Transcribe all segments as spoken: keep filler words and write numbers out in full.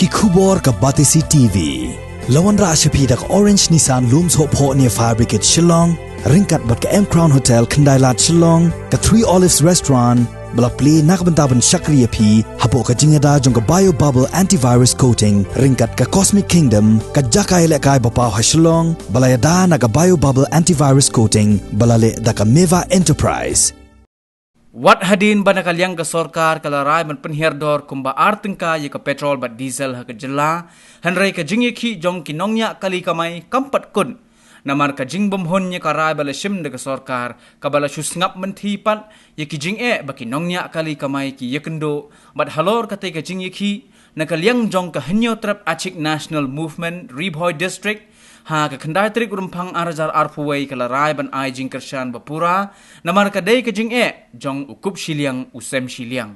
Ki khubor ka Batesi T V. La wanrah sha phi da ka Orange Nissan Lum Sohphoh near Fire Brigade Shillong, ryngkat bad ka M Crown Hotel Khyndailad Shillong, ka Three Olives Restaurant, ba la plie na ka bynta ban shakri ïa phi hapoh ka jingïada jong ka Bio Bubble Antivirus Coating, ryngkat ka Cosmic Kingdom, ka jaka ïalehkai ba paw ha Shillong, ba la ïada na ka Bio Bubble Antivirus Coating, ba la leh da ka Meva Enterprise. Wat hadien ba na ka liang ka sorkar ka la rai ban pynhiar dor kumba ar tyngka ïa ka petrol bad diesel ha ka jylla, hynrei ka jingïakhih jong ki nongñiah kali kamai kam pat kut. Namar ka jingbymhun ïa ka rai ba la shim da ka sorkar, kaba la shu sngap mynthi pat ïa ki jingeh ba ki nongñiah kali kamai ki ïakynduh, bad halor katei ka jingïakhih, na ka liang jong ka Hynñiewtrep Achik National Movement Ri Bhoi District, ha ka khyndai tarik Rymphang ar hajar arphew wei ka la rai ban ai jingkyrshan ba pura, namar ka dei ka jingeh jong u kup shiliang u sem shiliang.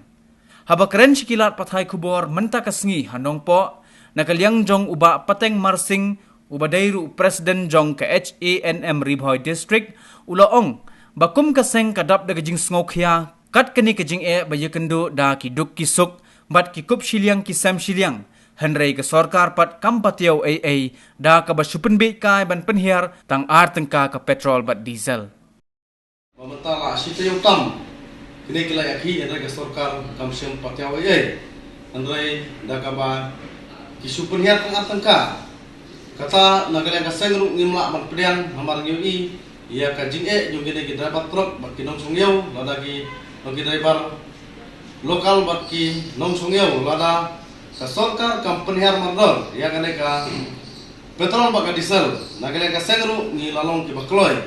Haba kren sha ki lad pathai khubor mynta ka sngi ha Nongpoh, na ka liang jong u Bah Pateng Marsing, uba dei ruh u president jong ka H A N M Ri Bhoi District, u la ong ba kum ka seng ka dap da ka jingsngewkhia kat kane ka jingeh ba ïakynduh da ki duk ki suk bad ki kup shiliang ki sem shiliang, hynrei ka sorkar pat kam patiaw ei ei da kaba shu pynbeit kai ban pynhiar tang ar tyngka ka petrol bad diesel. Ba mynta la shi taïew tam kine ki la ïakhih, hynrei ka sorkar kam shym patiaw ei ei, hynrei da kaba ki shu pynhiar tang ar tyngka. Kata na ka liang ka seng ruh ngim lah ban pdiang, namar ngi ïohi ïa ka jingeh jong kine ki driver truck bad ki nongshong ïew, lada ki, bad ki driver local bad ki nongshong ïew, lada ka sorkar kam pynhiar mardor ïa kane ka petrol bad ka diesel, na ka liang ka seng ruh ngi la long kiba kloi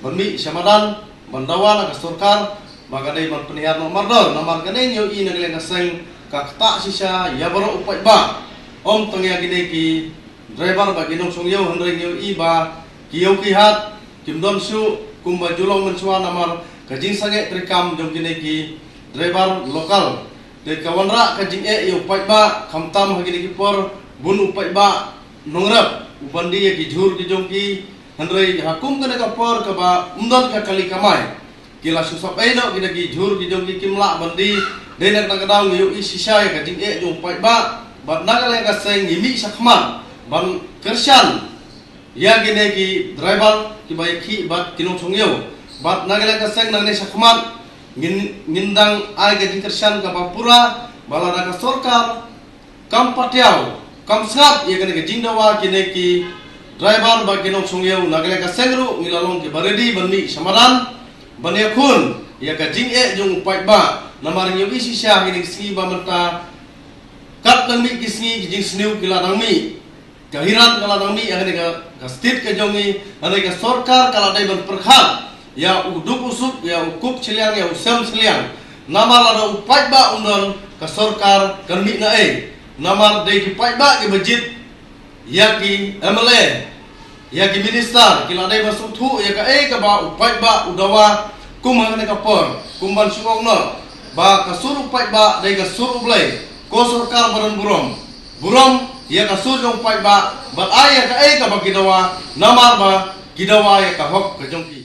ban mih sha madan ban dawa na ka sorkar ba ka dei ban pynhiar noh mardor, namar kane ngi ïohi na ka liang ka seng ka ktah shisha ïa baroh u paidbah, ym tang ïa kine ki driver bad ki nongshong ïew, hynrei ngi ïohi ba ki ïew ki hat kim don shuh kumba ju long mynshuwa namar ka jingsangeh treikam jong kine ki driver local. Te ka wanrah ka jingeh ïa u paidbah, khamtam ha kine ki por bun u paidbah nongrep u ban die ïa ki jhur ki jong ki, hynrei ha kum kane ka por kaba ym don ka kali kamai, ki la shu sap ei noh kine ki jhur ki jong ki, kim lah ban die. Dei na kata ka daw ngi ïohi shisha ïa ka jingeh jong u paidbah, bad na ka liang ka seng ngi mih shakhmat ban kyrshan ïa kine ki driver kiba ïakhih bad ki nongshong ïew. Bad na ka liang ka seng nangne shakhmat ngin, ngin dang ai ka jingkyrshan kaba pura ba lada ka sorkar kam patiaw, kam sngap ïa kane ka jingdawa kine ki driver bad ki nongshong ïew, na ka liang ka seng ruh ngi la long kiba ready ban mih sha madan ban ïakhun ïa ka jingeh jong u paidbah. Namar ngi ïohi shisha ha kine ki sngi ba mynta, kat nang mih ki sngi ki jingsniew ki la nang mih. Ka hiran ka la nang mih ha kane ka, ka state ka jong ngi, ha kane ka sorkar ka la dei ban pyrkhat ïa u duk u suk, ïa u kup shiliang, ïa u sem shiliang. Namar lada u paidbah um don, ka sorkar kan mih na ei? Namar dei ki paidbah kiba jied ïa ki M L A, ïa ki minister, ki la dei ban sngewthuh ïa kaei kaba u paidbah u dawa. Kum ha kane ka por, kum ban shu ong noh ba ka sur u paidbah dei ka sur u Blei. Ko sorkar ba don burom, burom ïa ka sur jong u paidbah bad ai ïa kaei kaba ki dawa, namar ba ki dawa ïa ka hok ka jong ki.